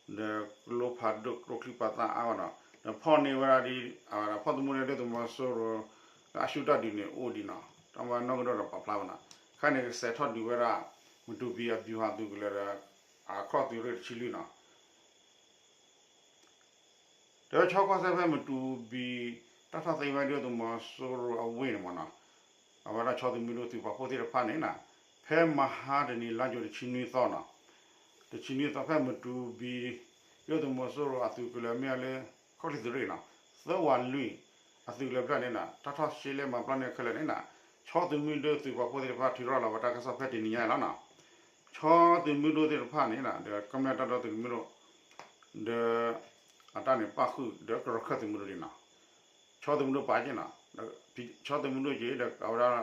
ဒီးကျိဖးဒိၣ်ကျိချံပာ်သၣ်အါဂီၢ်နီၤ, ဒီးဖီၣ်န့ၢ်ဝဲဒၣ်ဒ် ဖီၣ်သမူန့ၢ်ဒုၣ်ဒါသုးမီၤစိရိၤ လၢအရှုံးတၢ်ဒုးန့ၣ်အိၣ်ဒံးနီၤ, တၢ်မၤနီၣ်ကဒီးဒီးပာ်ဖျါဝဲနီၤ, ခဲန့ၣ်ကစဲးထီၣ်ဒုးဝဲဒၣ် မတူပီအဗျူဟာသုးကလၢၤဒီး အခီၣ်သုးရ့ၣ်တဆံလွံၢ်နီၤ တဲဝဲ ချောကစား ဖဲမတူပီ တၢ်ထီၣ်သ့ဝဲဒၣ်ဒုၣ်ဒါသုးမီၤစိရိၤအဝ့ၢ်န့ၣ်မးနီၤ, အဝဲဒၣ်ချောသမုဒ်သုးပာ်ဖှိၣ်သ့ၣ်တဖၣ်န့ၣ်နီၤ, ဖဲမဟါတနံၤ လါယူၤတဆံနွံသီနီၤ, တဆံနွံသီဖဲမတူပီ ဒုၣ်ဒါသုးမီၤစိရိၤအသုးကလၢၤမ့ၢ်ဝဲလၢ ခီၣ်ချ့သုးရ့ၣ်နီၤ သၢဝးလွံၢ် အသုးကလၢၤဖျၢၣ်န့ၣ်နီၤ တၢ်ထီၣ်ရှဲလဲမၤပျီန့ၢ်ခဲလၢာ်န့ၣ်နီၤ ဆီသုးမုၢ်ဒိၣ်သုးပာ်ဖှိၣ်သ့ၣ်တဖၣ် ထုးထီၣ်လီၤဝဲတၢ်ကစီၣ်ဖဲတနံၤညါလီၤနီၤ. ဆီသုးမုၢ်ဒိၣ်သ့ၣ်တဖၣ်န့ၣ်နီၤ ဒီးကမျၢၢ်တၢ်ဒီသဒၢသုးမုၢ်ဒိၣ် ဒီး အတၢ်န့ၣ်ပၣ်ဃုာ်ဒီးကရၢခၢၣ်သုးမုၢ်ဒိၣ်န့ၣ်နီၤ ဆီသုးမုၢ်ဒိၣ်ပာ်က့ၤနီၤ ဆီသုးမုၢ်ဒိၣ်က့ၤဒီးအဝဲဒၣ်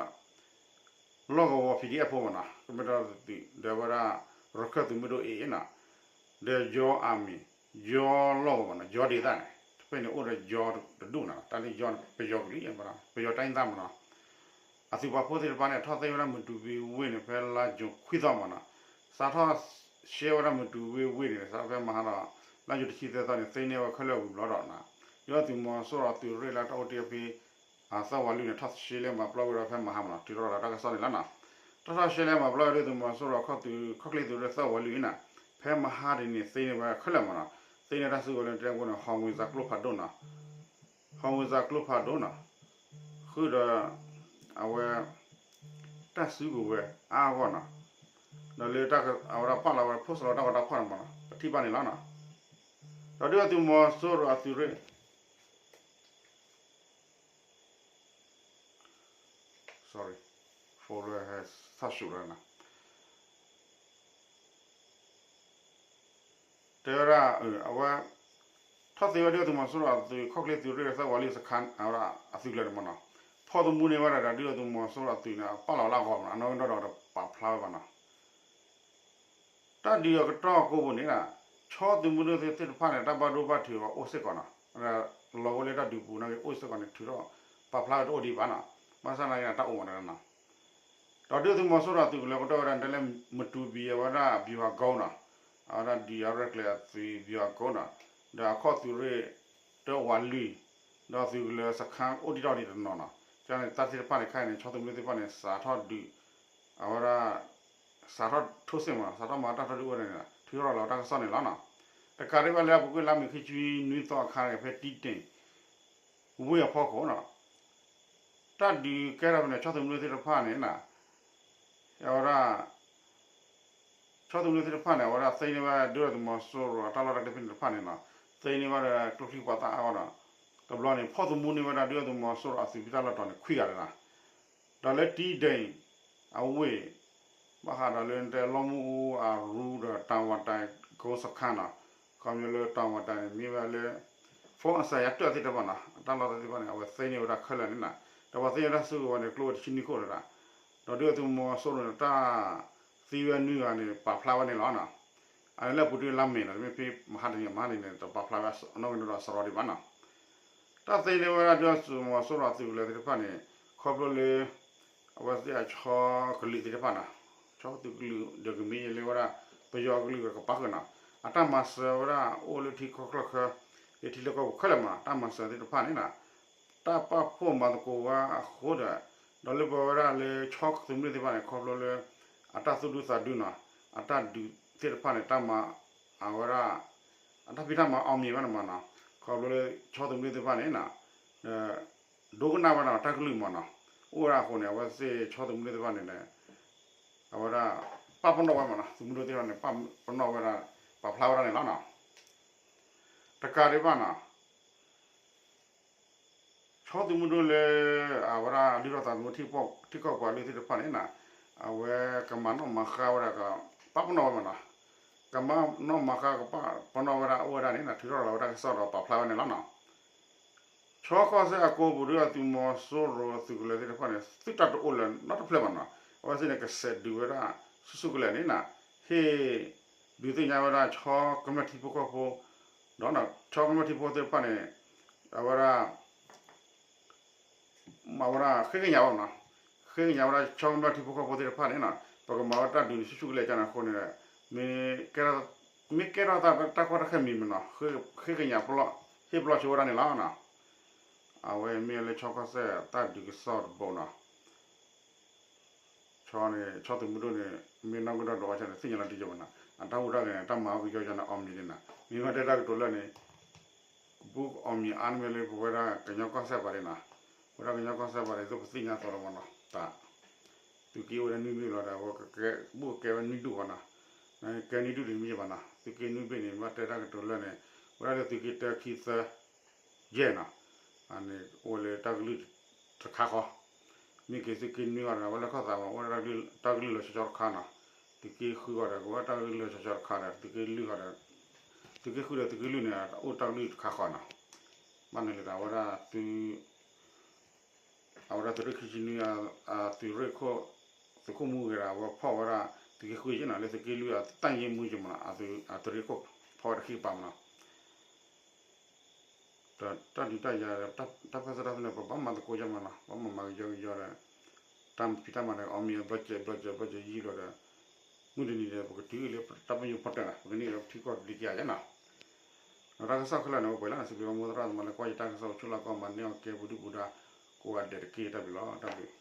လီၢ်ကဝီၤ P D F ဖိမ့ၢ်နီၤ ကမျၢၢ်တၢ်ဒီသဒၢသုး ဒီးအဝဲဒၣ် ရၢခၢၣ်သုးမုၢ်ဒိၣ်အ့ၣ်နီၤ ဒီး ယီၤ army ယီၤလီၢ်ကဝီၤမ့ၢ်နီၤ ယီၤဒုၣ်ဒါန့ၣ် တဖဲန့ၣ်အိၣ်ဒီးယီၤတဒူၣ်နီၤ တၢ်လၢယီၤန့ၣ် ပယီၤကလုာ် ပယီၤတိုင်းရင်းသားမ့ၢ်နီၤ အသုးပာ်ဖှိၣ်သ့ၣ်တဖၣ်န့ၣ် ထီၣ်သ့ဝဲဒၣ်မတူၤဘ့ဝ့ၢ်န့ၣ် ဖဲလါယူၤခွံသီမ့ၢ်နီၤ စးထီၣ်ရှဲဝဲဒၣ်မတူၤဘ့ဝ့ၢ်န့ၣ် စးထီၣ်ဖဲမဟါဒီး လါယူၤတဆံသၢသီန့ၣ် သ့န့ၢ်ဝဲခဲလၢာ်ဝံၤဘျီဒီးနီၤ ဒုၣ်ဒါသုးမီၤစိရိၤအသုးရ့ၣ်လၢတၢ်အိၣ်တ့ၢ်ဖဲ အသၢဝးလွံၢ်န့ၣ် ထီၣ်ရှဲလဲမၤပျီဝဲဒီးဖဲမဟါမ့ၢ်နီၤ ထုးထီၣ်လီၤတၢ်ကစီၣ်န့ၣ်လီၤနီၤ. တၢ်ထီၣ်ရှဲလဲမၤပျီဝဲဒုၣ်ဒါသုးမီၤစိရိၤခီၣ်သုး ခီၣ်ချ့သုးရ့ၣ်သၢဝးလွံၢ်န့ၣ်နီၤ ဖဲမဟါတနံၤန့ၣ်သ့န့ၢ်ဝဲခဲလၢာ်မ့ၢ်နီၤ သ့န့ၢ်တၢ်စုကဝဲၤလၢတဲဝဲန့ၣ် ဟီၣ်ဝံၤစးကျိဖးဒိၣ်နီၤ ဟီၣ်ဝံၤစးကျိဖးဒိၣ်နီၤ ဃုာ်ဒီး အဝဲ တၢ်စုကဝဲၤအါအါဂီၢ်နီၤ ဒီးလၢအဝဲဒၣ်ပာ်လီၤဝဲ post လီၤတၢ်ဂီၤတၢ်ဖီၣ်န့ၣ်မ့ၢ်နီၤ ပထံၣ်ဘၣ်န့ၣ်လီၤနီၤ. ဒီးဒုၣ်ဒါသုးမီၤစိရိၤအသုးရ့ၣ် sorry, phone ဟဲဆၣ်ဆူၣ်လီၤနီၤ တဲဝဲဒၣ် အဝဲ ထီၣ်သ့ဝဲဒုၣ်ဒါသုးမီၤစိရိၤအသုး ခီၣ်ချ့သုးရ့ၣ်သၢဝးလွံၢ်စခါ အဝဲဒၣ်အသုးကလၢၤန့ၣ်မ့ၢ်နီၤ ဖီၣ်သမူန့ၢ်ဝဲဒၣ်ဒီးဒုၣ်ဒါသုးမီၤစိရိၤအသုးန့ၣ် ပာ်လီၤဝဲလၢအဂီၢ်မ့ၢ်နီၤ အနီၣ်ဂံၢ်နီၣ်ဒွးဒီးပာ်ဖျါဝဲဘၣ်နီၤ တၢ်ဒုးအကတီၢ်အကိးပူၤန့ၣ် ဆီသုးမုၢ်ဒိၣ်သ့ၣ်တဖၣ်န့ၣ် တၢ်ဘၣ်ဒိဘၣ်ထံးအီၤအိၣ်စ့ၢ်ကီးနီၤ လီၤဝဲလၢတၢ်ဒုးပူၤန့ၣ်အိၣ်စ့ၢ်ကီးန့ၣ် ထုးထီၣ်ပာ်ဖျါဝဲတအိၣ်ဒံးဘၣ်နီၤ ဘၣ်ဆၣ်သနာ်က့န့ၣ် တၢ်အိၣ်မးနီၤ ဒီးဒုၣ်ဒါသုးမီၤစိရိၤအသုးကလၢၤကတီၢ်ဝဲဒၣ် တဲလၢမတူၤဘံၤအဝဲဒၣ် ဗျူဟာကုန်းနီၤ အဝဲဒၣ်ဒုးယၤရဲၣ်ကျဲၤအသုး ဗျူဟာကုန်းနီၤ ဒီးအခီၣ်သုးရ့ၣ်တဝးလွံၢ် ဒီးသုးကလၢၤစခါအိၣ်ဒံးထီၣ်ဒံးတနီၤနီၤ ကန့ၣ်တၢ်သ့ၣ်တဖၣ်န့ၣ် ခဲအံၤန့ၣ် ဆီသုးမုၢ်ဒိၣ်သ့ၣ်တဖၣ်န့ၣ် စးထီၣ်ဒုး အဝဲဒၣ် စးထီၣ်ထိၣ်စ့ၢ်မး စးထီၣ်မၤတၢ်ထီၣ်ဒုးအိၣ်ဝဲဒၣ်န့ၣ် ထုးထီၣ်လီၤတၢ်ကစီၣ်န့ၣ်လီၤနီၤ တကးဒံးဘၣ်လၢအပူၤကွံာ်လါမ့ၤခံဆံနွံသီအခါန့ၣ် ဖဲတံဒ့ၣ် ဝ့ၢ်အဖီခိၣ်နီၤ တၢ်ဒုးကဲထီၣ်ဖဲန့ၣ် ဆီသုးမုၢ်ဒိၣ်သ့ၣ်တဖၣ်န့ၣ် အဝဲဒၣ် ဆီသုးမုၢ်ဒိၣ်သ့ၣ်တဖၣ်န့ၣ် အဝဲဒၣ်သ့န့ၢ်ဝဲဒၣ်ဒုၣ်ဒါသုးမီၤစိရိၤအတၢ်လီၢ်တၢ်ကျဲဖဲန့ၣ်တဖၣ်န့ၣ်နီၤ သ့န့ၢ်ဝဲဒၣ်ကျိချံမျိာ်သၣ်အါအါဂီၢ်နီၤ တဘျီန့ၣ် ဖီၣ်သမူန့ၢ်ဝဲဒၣ်ဒုၣ်ဒါသုးမီၤစိရိၤအသုးဖံတၢ်လီၢ်တီၤန့ၣ် ခွံဂၤလီၤနီၤ ဒီးလၢတံဒ့ၣ် အဝ့ၢ် ဘၣ်ဃးဒီးလၢတဲလီမုၢ်အူအရူဒီးတၢ်ဝၤတၢ်ကိစခါနီၤ ခီဖျိလၢတၢ်ဝၤတၢ်န့ၣ် မ့ၢ်ဝဲလၢ ဖိအစၢယၤတၢၢ်သ့ၣ်တဖၣ်နီၤ အတၢ်လီၢ်တၢ်သ့ၣ်တဖၣ်န့ၣ် အဝဲသ့န့ၢ်ဝဲဒၣ်ခဲလၢာ်န့ၣ်နီၤ ဒီးပှၤသ့န့ၢ်တၢ်စုကဝဲၤန့ၣ် ကျိဝဲတဆံနွံခိၣ်လီၤဒီး ဒီးဒုၣ်ဒါသုးမီၤစိရိၤန့ၣ် တၢ်သံဝဲနွံဂၤန့ၣ် ပာ်ဖျါဝဲန့ၣ်လီၤနီၤ အလၢပူၤတ့ၢ်လါမ့ၤနီၤ မ့ၢ်ဖဲမဟါတနံၤမဟါတနံၤန့ၣ် တပာ်ဖျါဝဲအနီၣ်ဂံၢ်နီၣ်ဒွးစရီဒံးဘၣ်နီၤ တၢ်သ့န့ၢ်ဝဲဒၣ်ဒုၣ်ဒါသုးမီၤစိရိၤအသုးကလၢၤသ့ၣ်တဖၣ်န့ၣ် ခီဖျိလၢ အဝဲသ့ၣ်အဆီကလုာ်သ့ၣ်တဖၣ်နီၤ ဆီသုးကလုာ်ဒီးကမ့ၢ်လၢဝဲဒၣ် ပယီၤကလုာ်ကပာ်ဃုာ်နီၤ အတၢ်မၤစၢၤဝဲဒၣ်အိၣ်လၢထံကီၢ်ချၢဃၢၤ လၢထံလၢကီၢ်ပူၤခဲလၢာ်မး တၢ်မၤစၢၤသ့ၣ်တဖၣ်န့ၣ်နီၤ တၢ်ပာ်ဖှိၣ်မၤသကိးဝဲအဃိဒီး ဒီးလၢပဝဲဒၣ်လၢဆီသုးမုၢ်ဒိၣ်သ့ၣ်တဖၣ်န့ၣ် ခီဖျိလၢ အတၢ်သူၣ်ဒူသးဒူနီၤ အတၢ်ဒုးသ့ၣ်တဖၣ်န့ၣ် တၢ်မၤ အဝဲဒၣ် အတၢ်ဖံးတၢ်မၤအီၤမ့ၤဝဲန့ၣ်မးနီၤ ခီဖျိလၢဆီသုးမုၢ်ဒိၣ်သ့ၣ်တဖၣ်န့ၣ် ဒိကနၣ်ဝဲဒၣ်တၢ်ကလုၢ်မးနီၤ အိၣ်ဝဲဒၣ်အဃိန့ၣ် အဝဲသ့ၣ်ဆီသုးမုၢ်ဒိၣ်သ့ၣ်တဖၣ်န့ၣ် အဝဲဒၣ် ပာ်ပနီၣ်ဝဲမးနီၤ သုးမုၢ်ဒိၣ်သ့ၣ်တဖၣ်န့ၣ် ပာ်ပနီၣ်ဝဲဒၣ် ပာ်ဖျါဝဲဒၣ်န့ၣ်လီၤနီၤ တကးဒံးဘၣ်နီၤ ဆီသုးမုၢ်ဒိၣ်လၢ အဝဲဒၣ်လုၢ်ထီၣ်သးသမူထံကီၢ်ပှၤလုၢ်သ့ၣ်တဖၣ်န့ၣ်နီၤ အဝဲကမၤနီၣ်မၤဃါဝဲဒၣ်က ပာ်ပနီၣ်ဝဲမးနီၤ ကမၤနီၣ်မၤဃါကပာ်ပနီၣ်ဝဲဒၣ်အိၣ်ဝဲဒၣ်န့ၣ်နီၤ ထုးထီၣ်လီၤဝဲဒၣ်ကစီၣ်ဒီးပာ်ဖျါဝဲန့ၣ်လီၤနီၤ ဆီကီၢ်စဲၣ်အကိပူၤဒုၣ်ဒါသုးမီၤစိရိၤသုးကလၢၤသ့ၣ်တဖၣ်န့ၣ် သုးတၢ်တအိၣ်လၢၤနီတဖျၢၣ်ဘၣ်နီၤ အဝဲသ့ၣ်န့ၣ်ကစဲးဒုးဝဲဒၣ်ဆူၣ်ဆူၣ်ကလဲာ်န့ၣ်နီၤ ဟ့ၣ်ဒုးသ့ၣ်ညါဝဲဒၣ်ဆီကမျၢၢ်ထံဖိကီၢ်ဖိ ဒီးဆီကမျၢၢ်ထံဖိသ့ၣ်တဖၣ်န့ၣ် အဝဲဒၣ် မၤဝဲဒၣ်ဃ့ကညးဝဲနီၤ ဃ့ကညးဝဲဒၣ်ဆီကမျၢၢ်ထံဖိကီၢ်ဖိသ့ၣ်တဖၣ်န့ၣ်နီၤ ပကမၤဝဲတၢ်ဒုးန့ၣ်ဆူၣ်ဆူၣ်ကလဲာ်ကန့ၣ်အဃိန့ၣ် မ့ၢ်ကဲထီၣ်သးတၢ်ကီတၢ်ခဲမံၤမ့ၢ်နီၤ ဃ့ကညး ဟ့ၣ်ပလီၢ်ဆိဝဲဒၣ်န့ၣ်လီၤနီၤ အဝဲမ့ၢ်လၢဆီကီၢ်စဲၣ်တၢ်ဒုးကစီၣ်တဘိနီၤ ဆီန့ၣ် ဆီသုးမုၢ်ဒိၣ်န့ၣ် မ့ၢ်နီၢ်ကဒီးဒီးဝဲန့ၣ် သ့ၣ်ညါလီၤတံၢ်ယိာ်ဘၣ်နီၤ အတၢ်ဟူးတၢ်ဂဲၤန့ၣ် တၢ်မၤအီၣ်ကယီကန့ၣ် အီၣ်မံၤန့ၣ်နီၤ မ့ၢ်ဝဲတဲတၢ်ကတိၤလၢန့ၣ် ဘူးအီၣ်မံၤအါန့ၣ်မ့ၢ်လၢပဝဲဒၣ်ကညီကီၢ်စဲၣ်ပၤန့ၣ်နီၤ ပဝဲဒၣ်ကညီကီၢ်စဲၣ်ပၤန့ၣ် သိးပသ့ၣ်ညါသိးလီၤမ့ၢ်နီၤ တၢ် သုးက့အိၣ်ဝဲဒၣ်နွံဒူၣ်လီၤဒီး ဘူးကကဲဝဲနွံဒူၣ်ဘၣ်နီၤ ကဲနွံဒူၣ်တမံၤဘၣ်နီၤ, သုးက့နွံဘ့ၣ်န့ၣ် ဘၣ်တဲတၢ်ကတိၤလၢန့ၣ် ဝဲဒၣ်လၢသုးက့တၢ ခံ သၢ ယဲၢ်နီၤ, န့ၣ်အိၣ်လၢတၢ်ကလုၢ်တခါဃီ, မ့ၢ်က့ၤသုးက့နွံအီၤဒီး အဝဲလၢခီၣ်သးမး အိၣ်ဝဲဒၣ်တၢ်ကလုၢ်လီၤဆီဆီတခါနီၤ, သုးက့ဃုအီၤဒီး ကအိၣ်ဝဲတၢ်ကလုၢ်လီၤဆီဆီတခါဒီး သုးက့လွံၢ်အီၤဒီး သုးက့ဃုဒီးသုးက့လွံၢ်န့ၣ် အိၣ်တၢ်ကလုၢ်တခါဃီနီၤ, ဘၣ်န့ၣ်လၢတၢ်ဝဲဒၣ်သု အဝဲဒၣ်သုးရ့ၣ်ခံဆံနွံ အသုးရ့ၣ်ခိၣ် သုးခိၣ်မူဂ့ၤဒီး အဝဲဖီၣ်ဝဲဒၣ် သုးက့ဃုယဲၢ်နီၤ, လၢသုးက့လွံၢ်အတၢ်ယ့ၢ်မူယဲၢ်မးနီၤ, အသုးရ့ၣ်ခိၣ်ဖီၣ်ဝဲတခံကပၤမးနီၤ, ဒီးတၢ်ဒုးတၢ်ယၤ တၢ်ပၢၢ်ဆၢတၢ်ဖဲန့ၣ် ပဘၣ်မၤသကိးယဲၢ်မးနီၤ, ဘၣ်မၤမၤကယီကယီဒီး တၢ်ဖံးတၢ်မၤဒီး အီၣ်မ့ၤအဘျီစဲးဘျီစဲးဘျီစဲးယံာ်လီၤဒီး မုၢ်တနံၤဒီး ပကတုၤလၢတၢ်ပညိၣ်ဖီတၢၢ်နီၤ, ပကန့ၢ်ဒီးပထံကီၢ်တဒုကယၤယဲၢ်နီၤ, ဒီးတၢ်ကစီၣ်ခဲလၢာ်န့ၣ် အိၣ်ပှဲၤလီၤန့ၣ် စံးဘျုးမိၢ်သရၣ်သမါလၢကွၢ်ယတၢ်ကစီၣ် အိၣ်ဆူၣ်လီၤကီၢ် မၤန့ၢ်အီၣ်ကဲပူၤဒုၣ်ပူၤဒါ ကိးဂၤဒဲးတက့ၢ် တၢ်ဘျုးလီၤ တၢ်ဘျုး